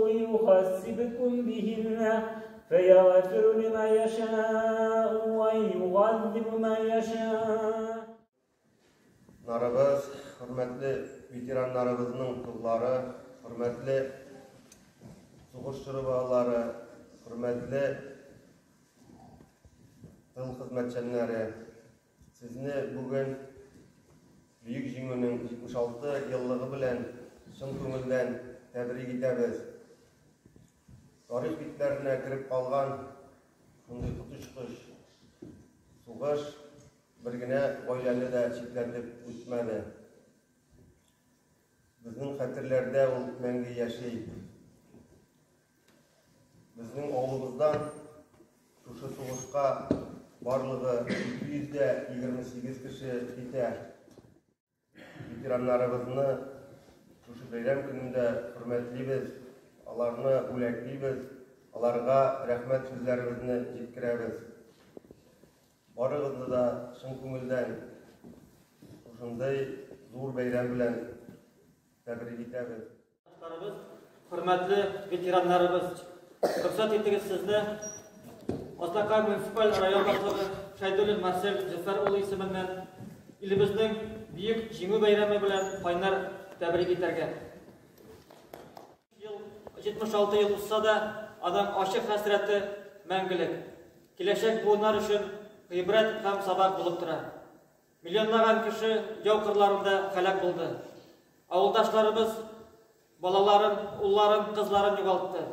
يحاسبكم بهن فيغفر لمن يشاء ويعذب من يشاء. Нарыбыз, хөрмәтле ветераннарыбызның кызлары, хөрмәтле сугыш чоры балалары, хөрмәтле тыл хезмәтчәннәре, сезне бүген Бөек Җиңүнең 76 еллыгы белән чын күңелдән тәбрик итәбез. Тарих битләренә кереп калган шундый коточкыч сугыш бер генә гаиләне дә читләтеп үтмәде. Безнең хәтерләрдә ул мәңге яши. Безнең авылыбыздан шушы сугышка барлыгы 228 кеше китә. Ветераннарыбызны шушы бәйрәм көнендә хөрмәтлибез, аларны бүләклибез, аларга рәхмәт сүзләребезне җиткерәбез. Барыгызны да чын күңелдән шушындый зур бәйрәм белән тәбрик итәбез. Хөрмәтле ветераннарыбыз, рөхсәт итегез сезне Азнакай муниципаль район башлыгы Шәйдуллин Марсель Зөфәр улы исеменнән илебезнең Бөек Җиңү бәйрәме белән кайнар тәбрик итәргә. Ел 76 ел узса да, аның ачы хәсрәте мәңгелек. Киләчәк буыннар өчен гыйбрәт һәм сабак булып тора. Миллионлаган кеше яу кырларында һәлак булды. Авылдашларыбыз балаларын, улларын, кызларын югалтты.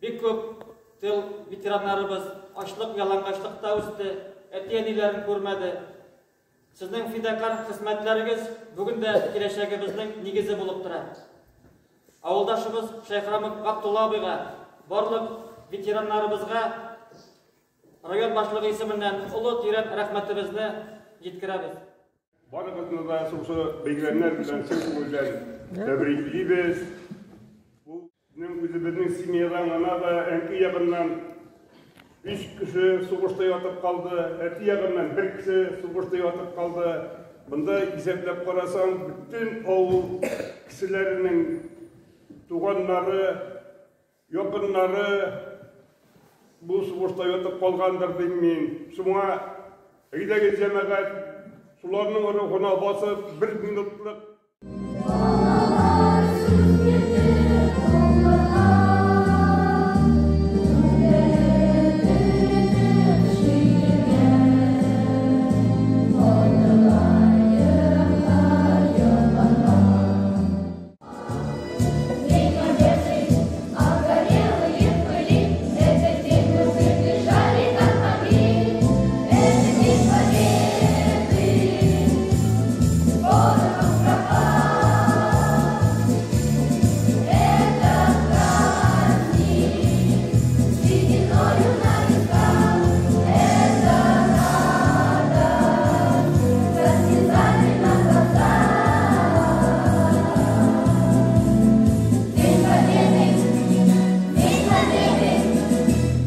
Бик күп тыл ветераннарыбыз ачлык, ялангачлыкта үсте, әти-әниләрен күрмәде. Сезнең фидакарь хезмәтләрегез бүген дә киләчәгебезнең нигезе булып тора. Авылдашыбыз Шәйхрамов Габдулла абыйга, барлык ветераннарыбызга район башлыгы исеменнән олы тирән рәхмәтебезне җиткерәбез. Барыгызны да шушы бәйрәмнәр белән чын күңелдән тәбриклибез. Бу безнең үзебезнең семьядан гына да әнки ягыннан 3 кеше сугышта ятып калды, әти ягыннан 1 кеше сугышта ятып калды. Монда исәпләп карасаң, бөтен авыл кешеләренең туганнары, якыннары бу сугышта ятып калгандыр дим мин. Шуңа әйдәгез җәмәгать, шуларның рухына басып бер минутлык Балалар сүз бирде олылар, Күңелләре сөйгән, Калдылар еракта яланда. День Победы, обгорелые в пыли, Этот день мы выдержали, как могли. Это День Победы, порохом пропах. Это праздник с сединою на висках. Это радость со слезами на глазах. День Победы, День Победы,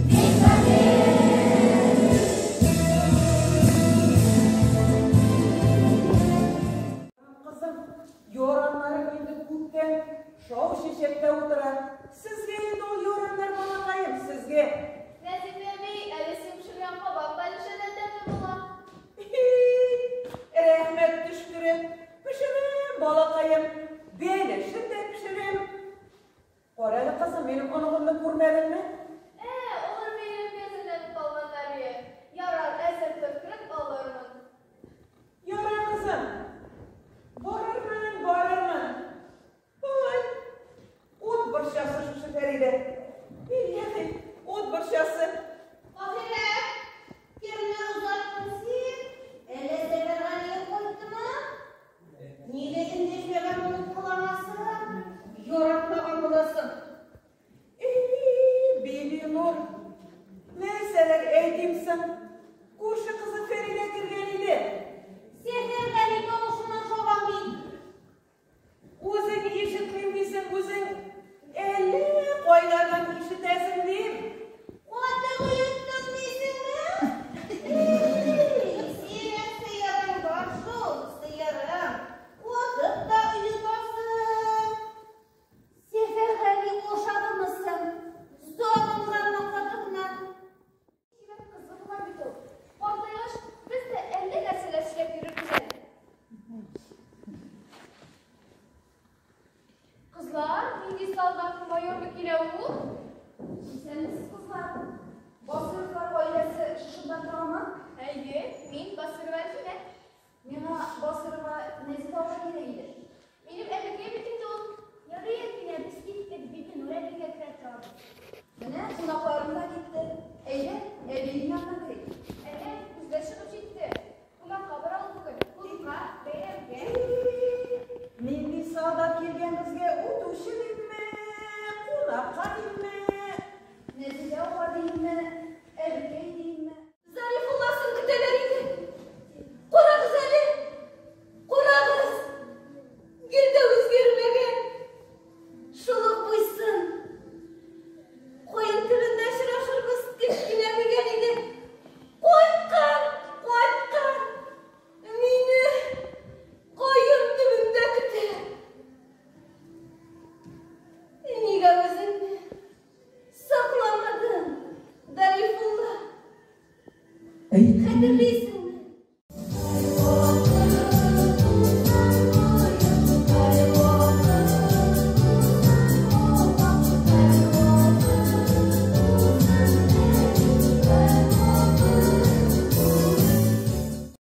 День Победы. Кызым, яраннарың инде күптән шау чәчәктә утыра. Сезгә инде ул яраннар, балакаем, сезгә. Нәзифә әби, әле син пешергән кабак бәлеше дә тәмле була. Рәхмәт төшкере. Пешерәм, балакаем. Бәлешен дә пешерәм. Кара әле, кызым, минем оныгымны күрмәдеңме? Алар бәйрәмгә әзерләнеп калганнар ие. Ярар, әзер тор, кереп алырмын. Ярар, кызым. Барырмын, барырмын. Ой, ут борчасы шушы Фәридә. Билләһи, ут борчасы. Маһирә, кемне озаттың син? Әллә Сәфәргалиев кайттымы? Нигә эндәшмәгән булып кыланасың? Яратмаган буласың. Эй, Бибинур, нәрсәләр әйтим соң? Күрше кызы Фәридә кергән иде. Сәфәргали тавышыннан шабам мин. Үзең ишетмим дисең, үзең әллә кайлардан ишетәсең дим. Каты оеттың дисеңме? Эй, синең сыерың бар шул, сыерың. Катык та оетасың. Сәфәргали ошады. Майорга килә ул? Исәнмесез, кызлар. Басыровлар гаиләсе шушында торамы? Әйе, мин Басырова Әлфинә. Миңа Басырова Нәзифә апа кирәк иде. Минем әбекәй бит инде ул. Ярый, Әлфинә, без киттек, Бибинур әбигә керә торабыз. Менә кунакларым да китте. Әйдә, әбиең янына керик. Әнә, күзләр чыгып җитте. Кунакка баралык бүген. Клубка, бәйрәмгә. Нинди солдат килгән безгә, үтүче димме, кунакка димме?